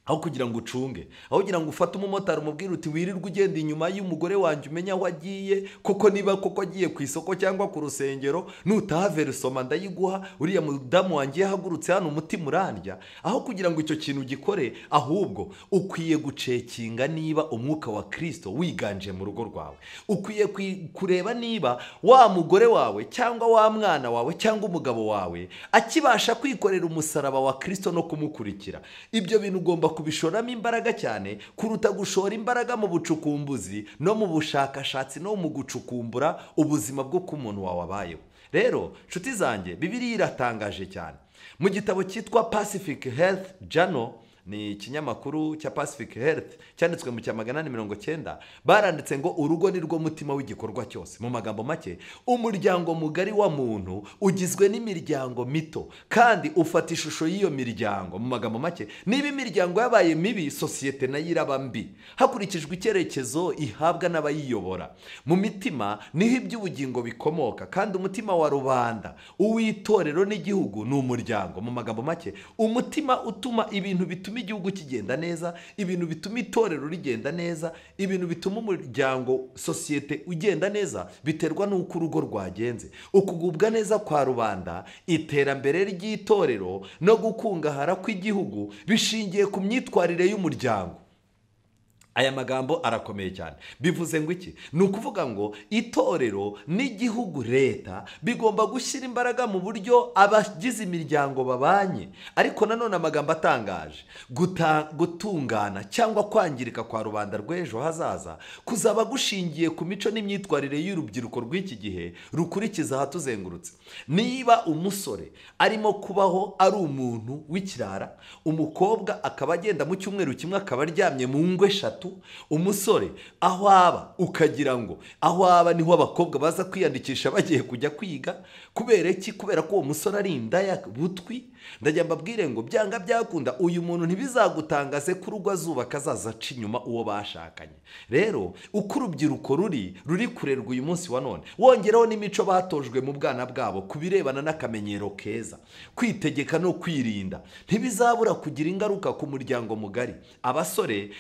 aho kugira ngo ucunge, aho kugira ngo ufate umumotari umubwire uti wirirwe ugenda inyuma y'umugore wanjye umenya aho agiye, koko niba koko agiye ku isoko cyangwa ku rusengero, nutaha verisoma ndayiguha, uriya mudamu wanjye yahagurutse hano umutima urandya. Aho kugira ngo icyo kintu gikore, ahubwo ukwiye gucekinga niba umwuka wa Kristo wiganje mu rugo rwawe. Ukwiye kureba niba wa mugore wawe cyangwa wa mwana wawe cyangwa umugabo wawe akibasha kwikorera umusaraba wa Kristo no kumukurikira. Ibyo bintu ugomba kubishoramo imbaraga cyane kuruta gushora imbaraga mu bucukumbuzi no mu bushakashatsi no mu gucukumbura ubuzima bwo ku muntu wawe abayeho. Rero nshuti zanjye, Bibiliya iratangaje cyane. Mu gitabo cyitwa Pacific Health Journal, ni ikinyamakuru cya Pacific Health cyanditswe mu 1890, baranditse ngo urugo ni rwo mutima w'igikorwa cyose. Mu magambo make, umuryango mugari wa muntu ugizwe n'imiryango mito kandi ufata ishusho y'iyo miryango. Mu magambo make, niba imiryango yabaye mibi, sosiyete nayo iraba mbi hakurikijwe icyerekezo ihabwa n'abayiyobora. Mu mitima niho iby'ubugingo bikomoka, kandi umutima wa rubanda, uw'itorero n'igihugu ni umuryango. Mu magambo make, umutima utuma ibintu bituma bituma igihugu kigenda neza, ibintu bituma itorero rigenda neza, ibintu bituma umuryango, sosiyete ugenda neza, biterwa n'uko urugo rwagenze. Ukugubwa neza kwa rubanda, iterambere ry'itorero no gukungahara kw'igihugu bishingiye ku myitwarire y'umuryango. Aya magambo arakomeye cyane. Bivuze ngo iki? Ni ukuvuga ngo itorero n'igihugu, leta bigomba gushyira imbaraga mu buryo abagize imiryango babanye. Ariko nanone amagambo atangaje, gutungana cyangwa kwangirika kwa rubanda rw'ejo hazaza kuzaba gushingiye ku mico n'imyitwarire y'urubyiruko rw'iki gihe rukurikiza ahatuzengurutse. Niba umusore arimo kubaho ari umuntu w'ikirara, umukobwa akaba agenda mu cyumweru kimwe akaba aryamye mu ngo 3, umusore aho aba ukagira ngo aho aba niho abakobwa baza kwiyandikisha bagiye kujya kwiga. Kubera iki? Kubera ko uwo musore ari indaya butwi. Ndajya mbabwire ngo byanga byakunda uyu muntu ntibizagutangaze ko urugo azubaka azaza aca inyuma uwo bashakanye. Rero uko urubyiruko ruri kurerwa uyu munsi wa none, wongeraho n'imico batojwe mu bwana bwabo ku birebana n'akamenyero keza, kwitegeka no kwirinda, ntibizabura kugira ingaruka ku muryango mugari. Abasore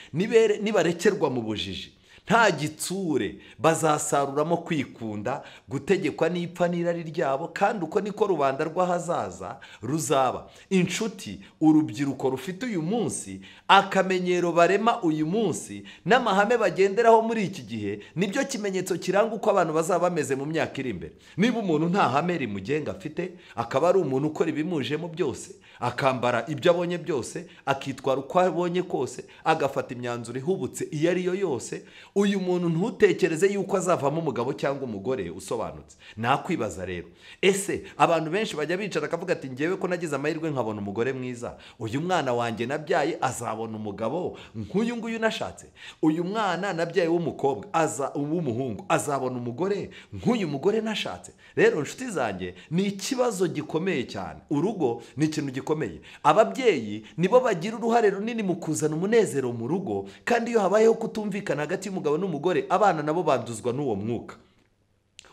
nibarekerwa mu bujiji nta gitsure, bazasaruramo kwikunda, gutegekwa n'ipfa n'irari ryabo, kandi uko niko rubanda rw'ahazaza ruzaba. Inshuti urubyiruko rufite uyu munsi, akamenyero barema uyu munsi n'amahame bagenderaho muri iki gihe, nibyo kimenyetso kiranga uko abantu bazaba bameze mu myaka iri imbere. Niba umuntu nta hame rimugenga afite, akaba ari umuntu ukora ibimujemo byose, akambara ibyo abonye byose, akitwara uko abonye kose, agafata imyanzuro ihubutse iyo ari yo yose, uyu muntu ntutekereze yuko azavamo umugabo cyangwa umugore usobanutse. Nakwibaza rero, ese abantu benshi bajya bicara akavuga ati ngewe ko nagize amahirwe nkabona umugore mwiza, uyu mwana wanjye nabyaye azabona umugabo nk'uyu nguyu nashatse, uyu mwana nabyaye w'umukobwa aza uw'umuhungu azabona umugore nk'uyu mugore nashatse. Rero nshuti zanjye, ni ikibazo gikomeye cyane. Urugo ni ikintu gikomeye. Ababyeyi nibo bagira uruhare runini mu kuzana umunezero mu rugo, kandi iyo habayeho kutumvikana hagati y'umugabo n'umugore, abana nabo banduzwa n'uwo mwuka.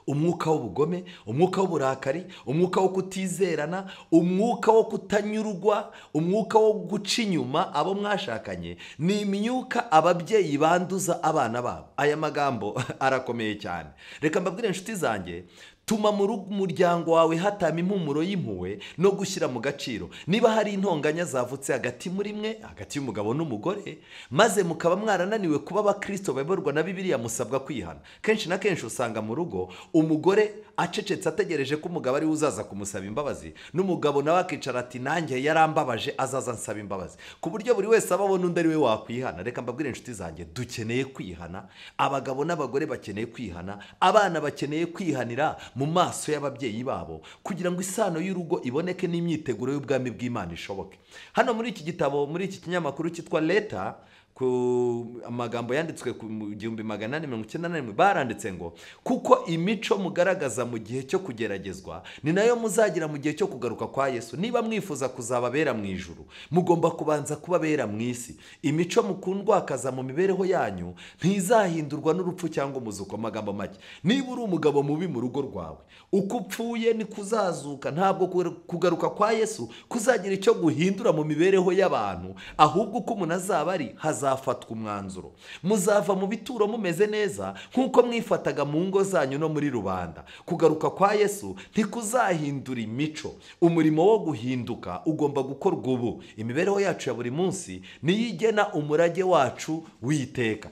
Umwuka w'ubugome, umwuka w'uburakari, umwuka wo kutizerana, umwuka wo kutanyurwa, umwuka wo guca inyuma abo mwashakanye, ni imyuka ababyeyi banduza abana babo. Aya magambo arakomeye cyane. Reka mbabwire inshuti zanjye, tuma mu muryango wawe hatama impumuro y'impuhwe no gushyira mu gaciro. Niba hari intonganya zavutse hagati muri mwe, hagati y'umugabo n'umugore, maze mukaba mwarananiwe kuba abakristo bayoborwa na Bibiliya, musabwa kwihana. Kenshi na kenshi usanga mu rugo umugore acecetse ategereje ko umugabo ari uzaza kumusaba imbabazi, n'umugabo nawe akicara ati nanjye yarambabaje azaza nsaba imbabazi, ku buryo buri wese aba abona undi ari we wakwihana. Reka mbabwire inshuti zanjye, dukeneye kwihana. Abagabo n'abagore bakeneye kwihana, abana bakeneye kwihanira mu maso y'ababyeyi babo, kugira ngo isano y'urugo iboneke n'imyiteguro y'ubwami bw'Imana ishoboke. Hano muri iki gitabo, muri iki kinyamakuru cyitwa Leta, ku amagambo yanditswe ku 1891, baranditse ngo kuko imico mugaragaza mu gihe cyo kugeragezwa ni nayo muzagira mu gihe cyo kugaruka kwa Yesu. Niba mwifuza kuzababera mu ijuru, mugomba kubanza kubabera mu isi. Imico mukundwakaza mu mibereho yanyu ntizahindurwa n'urupfu cyangwa umuzuko. Amagambo make, niba uri umugabo mubi mu rugo rwawe, uko upfuye ni kuzazuka. Ntabwo kugaruka kwa Yesu kuzagira icyo guhindura mu mibereho y'abantu, ahubwo uko umuntu azaba ari hazafatwa umwanzuro. Muzava mu bituro mumeze neza nk'uko mwifataga mu ngo zanyu no muri rubanda. Kugaruka kwa Yesu ntikuzahindura imico. Umurimo wo guhinduka ugomba gukorwa ubu. Imibereho yacu ya buri munsi niyo igena umurage wacu w'iteka.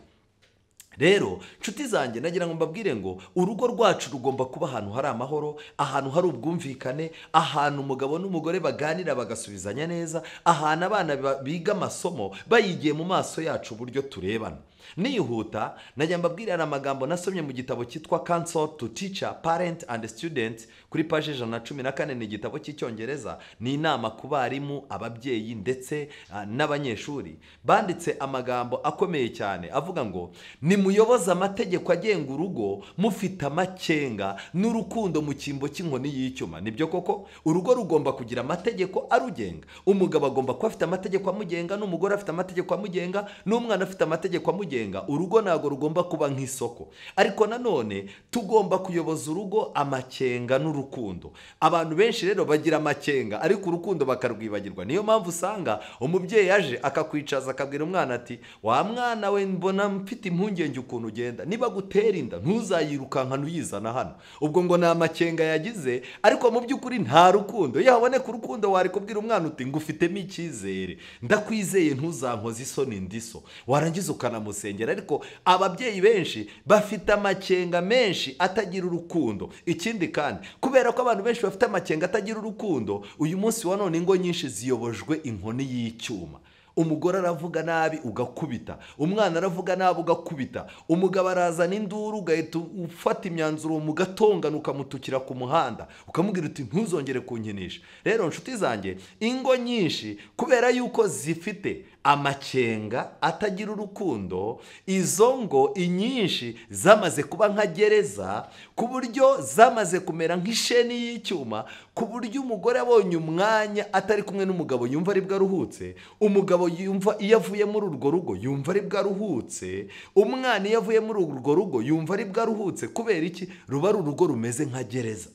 Rero nshuti zanjye, nagira ngo mbabwire ngo urugo rwacu rugomba kuba ahantu hari amahoro, ahantu hari ubwumvikane, ahantu umugabo n'umugore baganira bagasubizanya neza, ahantu abana biga amasomo bayigiye mu maso yacu uburyo turebana. Nihuta najya mbabwira amagambo nasomye mu gitabo cyitwa Counsel to Teacher, Parent and Student kuri page 114. Ni igitabo cy'icyongereza, ni inama ku barimu, ababyeyi ndetse n'abanyeshuri. Banditse amagambo akomeye cyane avuga ngo nimuyoboze amategeko agenga urugo mufite amakenga n'urukundo mu cyimbo cy'inkoni y'icyuma. Nibyo koko, urugo rugomba kugira amategeko arugenga. Umugabo agomba kuba afite amategeko amugenga, n'umugore afite amategeko amugenga, n'umwana afite amategeko amugenga. kurugenga. Urugo ntabwo rugomba kuba nk'isoko, ariko nanone tugomba kuyoboza urugo amakenga n'urukundo. Abantu benshi rero bagira amakenga ariko urukundo bakarwibagirwa. Niyo mpamvu usanga umubyeyi aje akakwicaza akabwira umwana ati wa mwana we, mbona mfite impungenge ukuntu ugenda, niba gutera inda ntuzayirukankana uyizana hano. Ubwo ngo ni amakenga yagize, ariko mu by'ukuri nta rukundo. Iyo haboneka urukundo wari kubwira umwana uti ngufitemo icyizere, ndakwizeye, ntuzankoze isoni ndiso, warangiza ukanamusengera. Ariko ababyeyi benshi bafite amakenga menshi atagira urukundo. Ikindi kandi, kubera ko abantu benshi bafite amakenga atagira urukundo, uyu munsi wa none ingo nyinshi ziyobojwe inkoni y'icyuma. Umugore aravuga nabi ugakubita, umwana aravuga nabi ugakubita, umugabo arazana induru ugahita ufata imyanzuro mugatongana ukamutukira ku muhanda ukamubwira uti ntuzongere kunkinisha. Rero nshuti zanjye, ingo nyinshi kubera yuko zifite amakenga atagira urukundo, izo ngo inyinshi zamaze kuba nka gereza, ku buryo zamaze kumera nk'isheni y'icyuma, ku buryo umugore abonye umwanya atari kumwe n'umugabo yumva ari bwo aruhutse, umugabo yumva iyo avuye muri urwo rugo yumva ari bwo aruhutse, umwana iyo avuye muri urwo rugo yumva ari bwo aruhutse. Kubera iki? Ruba ari urugo rumeze nka gereza.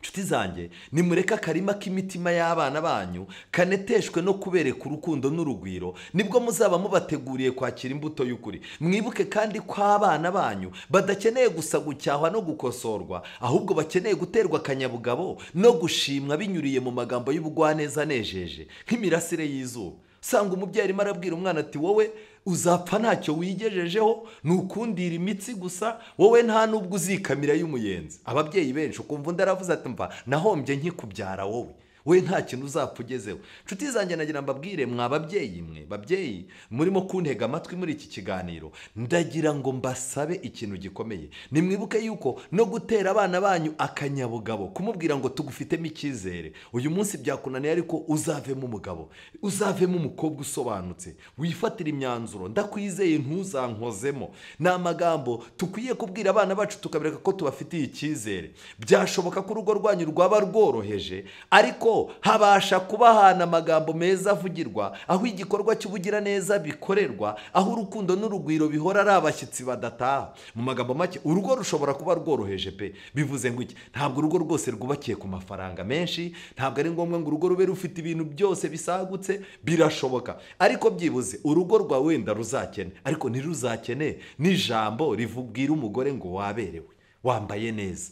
Nshuti zanjye, nimureke akarima k'imitima y'abana banyu kaneteshwe no kubereka urukundo n'urugwiro, nibwo muzaba mubateguriye kwakira imbuto y'ukuri. Mwibuke kandi ko abana banyu badakeneye gusa gucyahwa no gukosorwa, ahubwo bakeneye guterwa akanyabugabo no gushimwa binyuriye mu magambo y'ubugwaneza anejeje nk'imirasire y'izuba. Usanga umubyeyi arimo arabwira umwana ati wowe uzapfa ntacyo wigejejeho, ni ukundira imitsi gusa, wowe nta nubwo uzikamira y'umuyenzi. Ababyeyi benshi ukumva undi aravuze ati mva nahombye nkikubyara wowe, we nta kintu uzapfa ugezeho. Nshuti zanjye, nagira mbabwire mwa babyeyi mwe, babyeyi murimo kuntega amatwi muri iki kiganiro, ndagira ngo mbasabe ikintu gikomeye. Nimwibuke yuko no gutera abana banyu akanyabugabo, kumubwira ngo tugufitemo icyizere, uyu munsi byakunaniye ariko uzavemo umugabo, uzavemo umukobwa usobanutse, wifatira imyanzuro, ndakwizeye ntuzankozemo. Ni amagambo tukwiye kubwira abana bacu tukabereka ko tubafitiye icyizere. Byashoboka ko urugo rwanyu rwaba rworoheje, ariko habasha kubahana amagambo meza avugirwa, aho igikorwa cy'ubugiraneza bikorerwa, aho urukundo n'urugwiro bihora ari abashyitsi badataha. Mu magambo make, urugo rushobora kuba rworoheje pe. Bivuze ngo iki? Ntabwo urugo rwose rwubakiye ku mafaranga menshi, ntabwo ari ngombwa ngo urugo rube rufite ibintu byose bisagutse, birashoboka. Ariko byibuze urugo rwa wenda ruzakene, ariko ntiruzakene n'ijambo rivubwira umugore ngo waberewe, wambaye neza.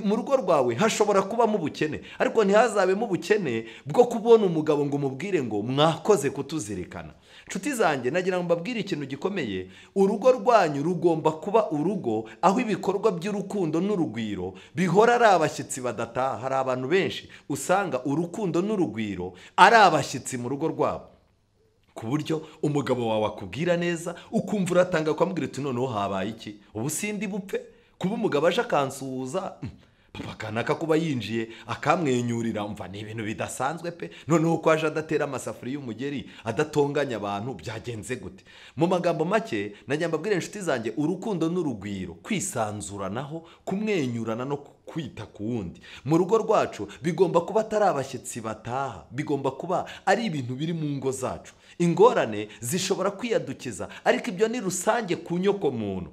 Mu rugo rwawe hashobora kubamo ubukene, ariko ntihazabemo ubukene bwo kubona umugabo ngo umubwire ngo mwakoze kutuzirikana. Nshuti zanjye, nagira ngo mbabwire ikintu gikomeye. Urugo rwanyu rugomba kuba urugo aho ibikorwa by'urukundo n'urugwiro bihora ari abashyitsi badataha. Hari abantu benshi usanga urukundo n'urugwiro ari abashyitsi mu rugo rwabo, ku buryo umugabo wawe akubwira neza ukumva uratanga ukamubwira uti noneho habaye iki, ubu sindi bupfe. Kuba umugabo aje akansuhuza, papa kanaka kuba yinjiye akamwenyurira, mva ni ibintu bidasanzwe pe. Noneho ko aje adatera amasafuriya y'umugeri, adatonganya abantu, byagenze gute? Mu magambo make, najya mbabwira inshuti zanjye, urukundo n'urugwiro, kwisanzuranaho, kumwenyurana no kwita ku wundi mu rugo rwacu bigomba kuba atari abashyitsi bataha, bigomba kuba ari ibintu biri mu ngo zacu. Ingorane zishobora kwiyadukiza, ariko ibyo ni rusange ku nyoko muntu.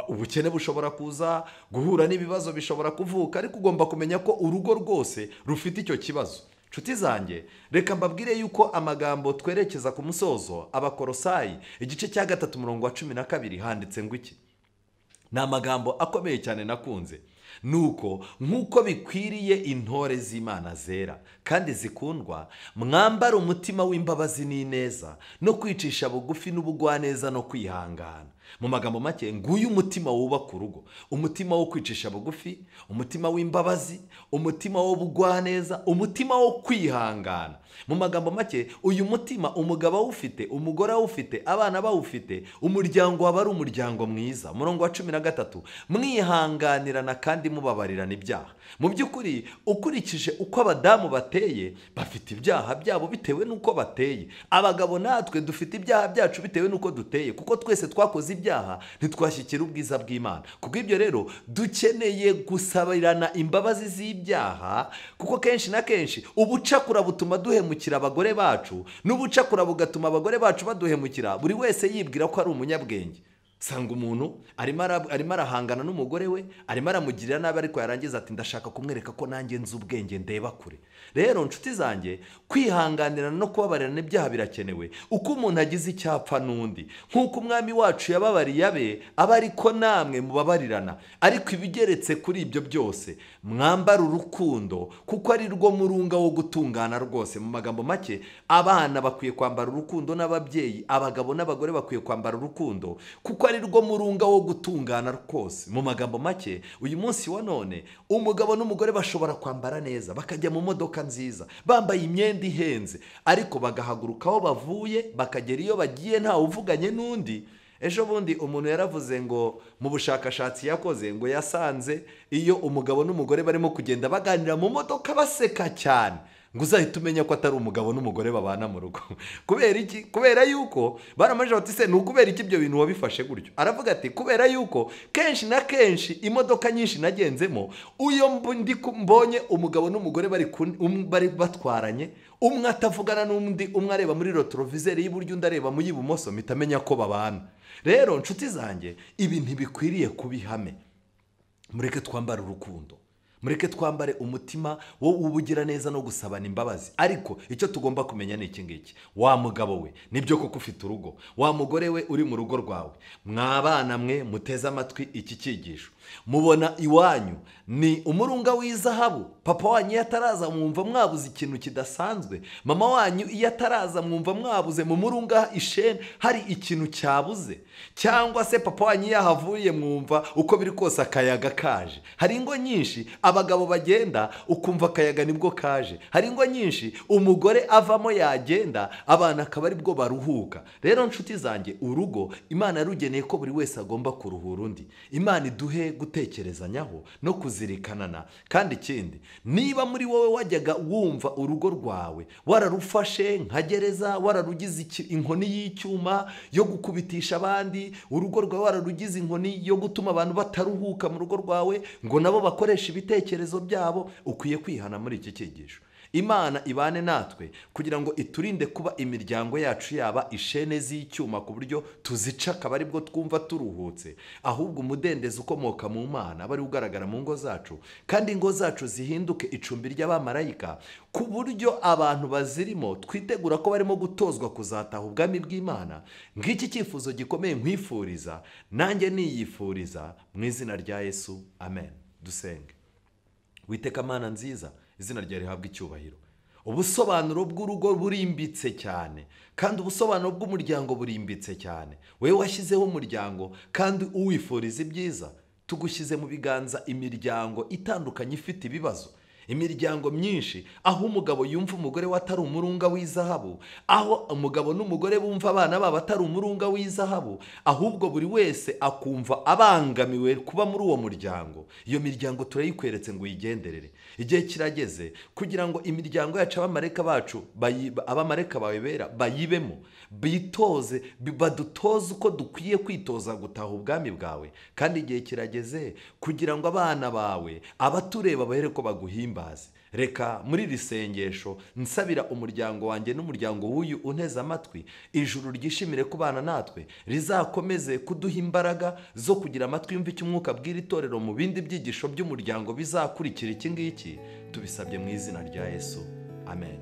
Ubukene bushobora kuza, guhura n'ibibazo bishobora kuvuka, ariko ugomba kumenya ko urugo rwose rufite icyo kibazo. Nshuti zanjye, reka mbabwire yuko amagambo twerekeza ku musozo, Abakorosayi igice cya 3 umurongo wa 12 handitse ngo iki? Ni amagambo akomeye cyane nakunze. Nuko nk'uko bikwiriye intore z'Imana zera kandi zikundwa, mwambara umutima w'imbabazi n'ineza no kwicisha bugufi n'ubugwaneza no kwihangana. Mu magambo make, nguyu umutima wubaka urugo, umutima wo kwicisha bugufi, umutima w'imbabazi, umutima w'ubugwaneza, umutima wo kwihangana. Mu magambo make, uyu mutima umugabo awufite, umugore awufite, abana bawufite, umuryango waba ari umuryango mwiza. Umurongo wa 13, mwihanganirana kandi mubabarirana ibyaha. Mu by'ukuri ukurikije uko abadamu bateye, bafite ibyaha byabo bitewe n'uko bateye. Abagabo natwe dufite ibyaha byacu bitewe n'uko duteye, kuko twese twakoze ibyaha ntitwashyikira ubwiza bw'Imana. Kubw'ibyo rero dukeneye gusabirana imbabazi z'ibyaha, kuko kenshi na kenshi ubucakura butuma duhemukira abagore bacu, n'ubucakura bugatuma abagore bacu baduhemukira, buri wese yibwira ko ari umunyabwenge. Sanga umuntu arimo arahangana n'umugore we, arimo aramugirira nabi, ariko yarangiza ati ndashaka kumwereka ko nanjye nzi ubwenge ndeba kure. Rero nshuti zanjye, kwihanganirana no kubabarirana ibyaha birakenewe. Uko umuntu agize icyapfa n'undi, nk'uko umwami wacu yababariye abe, aba ariko namwe mubabarirana. Ariko ibigeretse kuri ibyo byose, mwambara urukundo, kuko ari rwo murunga wo gutungana rwose. Mu magambo make, abana bakwiye kwambara urukundo n'ababyeyi, abagabo n'abagore bakwiye kwambara urukundo, kuko ari rwo murunga wo gutungana rwose. Mu magambo make, uyu munsi wa none umugabo n'umugore bashobora kwambara neza, bakajya mu modoka nziza, bambaye imyenda ihenze, ariko bagahaguruka aho bavuye bakagera iyo bagiye ntawe uvuganye n'undi. Ejo bundi umuntu yaravuze ngo mu bushakashatsi yakoze ngo yasanze iyo umugabo n'umugore barimo kugenda baganira mu modoka baseka cyane, ngo uzahita umenya ko atari umugabo n'umugore babana mu rugo. Kubera iki? Kubera yuko baramajije bati se ni ukubera iki ibyo bintu wabifashe gutyo? Aravuga ati kubera yuko kenshi na kenshi imodoka nyinshi nagenzemo, uyo mbonye umugabo n'umugore bari batwaranye, umwe atavugana n'undi, umwe areba muri retroviseur y'iburyo undi areba mu y'ibumoso, mpita menya ko babana. Rero nshuti zanjye, ibi ntibikwiriye kubihame. Mureke twambare urukundo, mureke twambare umutima wo ubugira neza no gusabana imbabazi. Ariko icyo tugomba kumenya ni iki ngiki: wa mugabo we, nibyo koko ufite urugo, wa mugore we uri mu rugo rwawe, mwabana mwe muteze amatwi iki cyigisho, mubona iwanyu ni umurunga w'izahabu. Papa wanyu iyo ataraza mwumva mwabuze ikintu kidasanzwe, mama wanyu iyo ataraza mwumva mwabuze mu murunga ishene hari ikintu cyabuze, cyangwa se papa wanyu iyo ahavuye mwumva uko biri kose akayaga kaje. Hari ingo nyinshi abagabo bagenda ukumva akayaga nibwo kaje, hari ingo nyinshi umugore avamo yagenda abana akaba aribwo baruhuka. Rero nshuti zanjye, urugo Imana yarugeneye ko buri wese agomba kuruhura undi. Imana iduhe gutekerezanyaho no kuzirikanana. Kandi ikindi, niba muri wowe wajyaga wumva urugo rwawe wararufashe nka gereza, wararugize inkoni y'icyuma yo gukubitisha abandi, urugo rwawe wararugize inkoni yo gutuma abantu bataruhuka mu rugo rwawe ngo nabo bakoreshe ibitekerezo byabo, ukwiye kwihana muri iki cyigisho. Imana ibane natwe kugira ngo iturinde kuba imiryango yacu yaba ishene z'icyuma ku buryo tuzica akaba aribwo twumva turuhutse, ahubwo umudendezo ukomoka mu Mana aba ari ugaragara mu ngo zacu, kandi ingo zacu zihinduke icumbi ry'abamarayika, ku buryo abantu bazirimo twitegura ko barimo gutozwa kuzataha ubwami bw'Imana. Ng'iki cyifuzo gikomeye nkwifuriza, nanjye niyifuriza mu izina rya Yesu, amen. Dusenge. Witeka Mana nziza, izina ryawe rihabwe icyubahiro. Ubusobanuro bw'urugo burimbitse cyane, kandi ubusobanuro bw'umuryango burimbitse cyane. Wewe washyizeho umuryango kandi uwifuriza ibyiza. Tugushyize mu biganza imiryango itandukanye ifite ibibazo, imiryango myinshi aho umugabo yumva umugore we atari umurunga w'izahabu, aho umugabo n'umugore bumva abana babo atari umurunga w'izahabu, ahubwo buri wese akumva abangamiwe kuba muri uwo muryango. Iyo miryango turayikweretse ngo uyigenderere. Igihe kirageze kugira ngo imiryango yacu, abamarayika bacu, abamarayika bawe bera bayibemo, bitoze, badutoze uko dukwiye kwitoza gutaha ubwami bwawe. Kandi igihe kirageze kugira ngo abana bawe abatureba bahere ko baguhimba. Reka muri iri sengesho nsabira umuryango wanjye n'umuryango w'uyu unteze amatwi, ijuru ryishimire kubana natwe, rizakomeze kuduha imbaraga zo kugira amatwi yumva icyo umwuka abwira itorero mu bindi byigisho by'umuryango bizakurikira iki ngiki. Tubisabye mu izina rya Yesu, amen.